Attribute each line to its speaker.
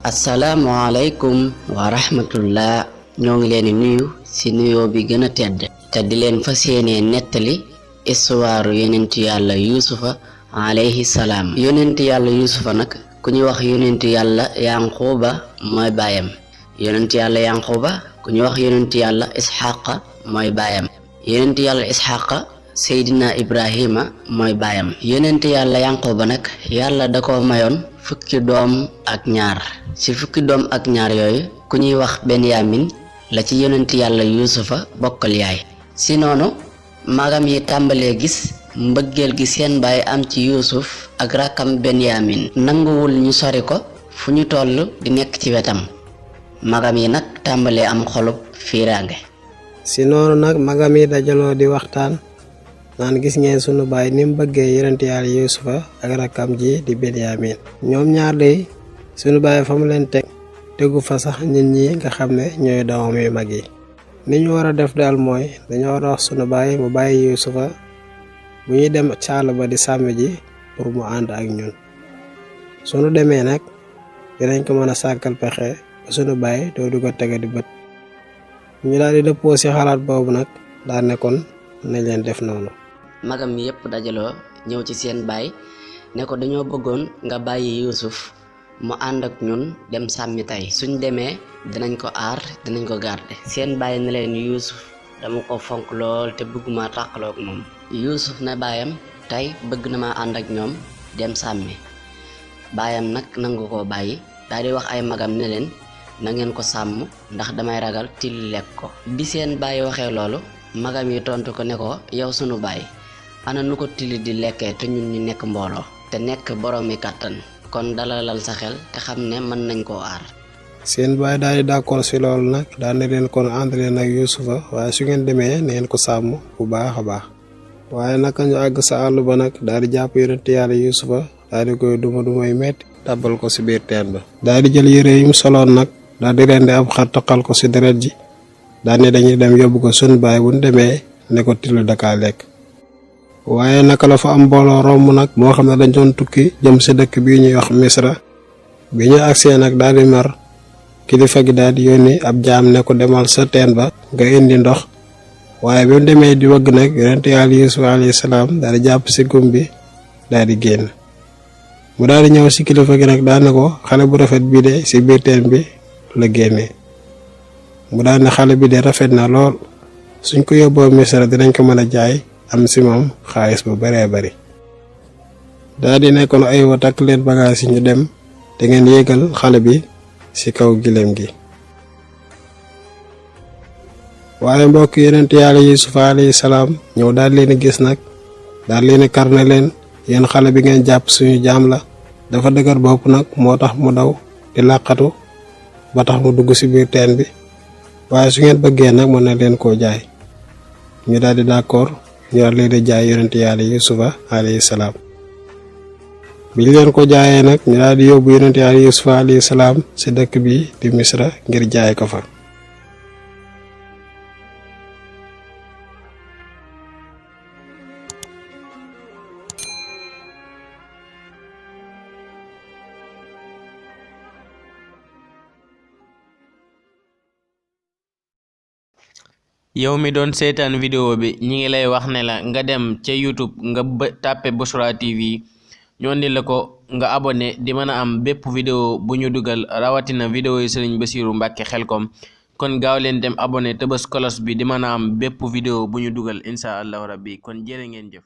Speaker 1: Assalamualaikum warahmatullah. ñoo ngi leen di nuyu ci nuyoo bi gën a tedd te di leen fas yéene nettali histoire yonent yàlla yusufa alayhi salaam. yonent yàlla yusufa nag ku ñu wax yonent yàlla yanquba mooy baayam. yonent yàlla yanquba ku ñu wax yonent yàlla isxaqa mooy baayam. yonent yàlla isxaqa seydina ibrahima mooy baayam. yonent yàlla yanquba nag yàlla da ko mayoon fukki doom ak ñaar. ci fukki doom ak ñaar yooyu ku ñuy wax benyamin la ci yonent yàlla yusufa bokkal yaay. si noonu magam yi tàmbalee gis mbëggeel gi seen baay am ci yusuf ak rakkam benyamin nanguwul ñu sori ko fu ñu toll di nekk ci wetam. magam yi nag tàmbalee am xolub fiiraange.
Speaker 2: si noonu nag magam yi dajaloo di waxtaan naan gis ngeen sunu baay ni mu bëggee yonent yàlla yusufa ak rakkam ji di benyamin. ñoom ñaar de sunu baay fa mu leen tegu fa sax nit ñi nga xam ne ñooy doomam yu mag yi. ni ñu war a def daal mooy dañoo war a wax sunu baay mu bàyyi yusufa bu ñuy dem caala ba di sàmm ji pour mu ànd ak ñun. sunu demee nag dinañ ko mën a sàkkal pexe ba sunu baay doo du ko tege di bët. ñu daal di dëppoo ci xalaat boobu nag daal ne kon nañ leen def noonu.
Speaker 1: magam mi yépp dajaloo ñëw ci seen baay ne ko dañoo bëggoon nga bàyyi yusuf mu ànd ak ñun dem sàmmi tey suñ demee dinañ ko aar dinañ ko garder. seen baay ne leen yusuf dama ko fonk lool te bëgguma tàqaloog moom. yusuf ne baayam tey bëgg na ma ànd ak ñoom dem sàmmi. baayam nag nangu ko bàyyi daal di wax ay magam ne leen na ngeen ko sàmm ndax damay ragal till lekk ko. bi seen baay waxee loolu magam yi tontu ko ne ko yow sunu baay ana nu ko till di lekkee te ñun ñu nekk mbooloo te nekk boroomi kàttan kon dalalal sa xel te xam ne mën nañ koo aar.
Speaker 2: seen baay daal di d'accord ci loolu nag daal ne leen kon ànd leen ak yusufa waaye su ngeen demee neen ko sàmm bu baax a baax. waaye naka ñu àgg sa àll ba nag daal di jàpp yonent yàlla yusufa daal di koy duma dumay metti tàbbal ko ci biir teen ba. daal di jël yére yi mu soloon nag daal di rendi ab xar toqal ko ci deret ji daal ne dañuy dem yóbbu ko sunu baay bu ñu demee ne ko till dakaa lekk. waaye naka la fa am mbooloo romb nag moo xam ne dañ doon tukki jëm ci dëkk bii ñuy wax misra. bi ñu agsee nag daal di mar kilifa gi daal di yónni ab jaam ne ko demal sa teen ba nga indi ndox. waaye bi mu demee di wëgg nag yonent yàlla yusuf alayhi salaam daal di jàpp ci gum bi daal di génn. mu daal di ñëw ci kilifa gi nag daal ne ko xale bu rafet bii de ci biir teen bi la génnee. mu daal ne xale bi de rafet na lool suñ ko yóbboo misra dinañ ko mën a jaay am ci moom xaalis bu baree bari. daal di nekkoon ay wa takk leen bagage yi ñu dem te ngeen yéegal xale bi ci kaw gileem gi. waaye mbokk yonent yàlla yusufa alayhi salaam ñëw daal leen gis nag daal leen kar ne leen yéen xale bi ngeen jàpp suñu jaam la dafa dëgër bopp nag moo tax mu daw di làqatu ba tax mu dugg ci biir teen bi waaye su ngeen bëggee nag mën na leen koo jaay. ñu daal di d'accord ñu daal leen di jaay yonent yàlla yusufa alayhi salaam. bi ñu leen ko jaayee nag ñu daal di yóbbu yonent yàlla yusufa alayhi salaam ci dëkk bi di misra ngir jaay ko fa.
Speaker 3: yow mi doon seetaan vidéo bi ñi ngi lay wax ne la nga dem ca YouTube nga tàppe Bichra TV ñoo di la ko nga abonné di mën a am bépp vidéo bu ñu dugal rawatina vidéo yi Serigne Bassirou Mbacké Khelcom kon gaaw leen dem abonné te bës kolos bi di mën a am bépp vidéo bu ñu dugal incha allahu rabbi kon jërë ngeen jëf.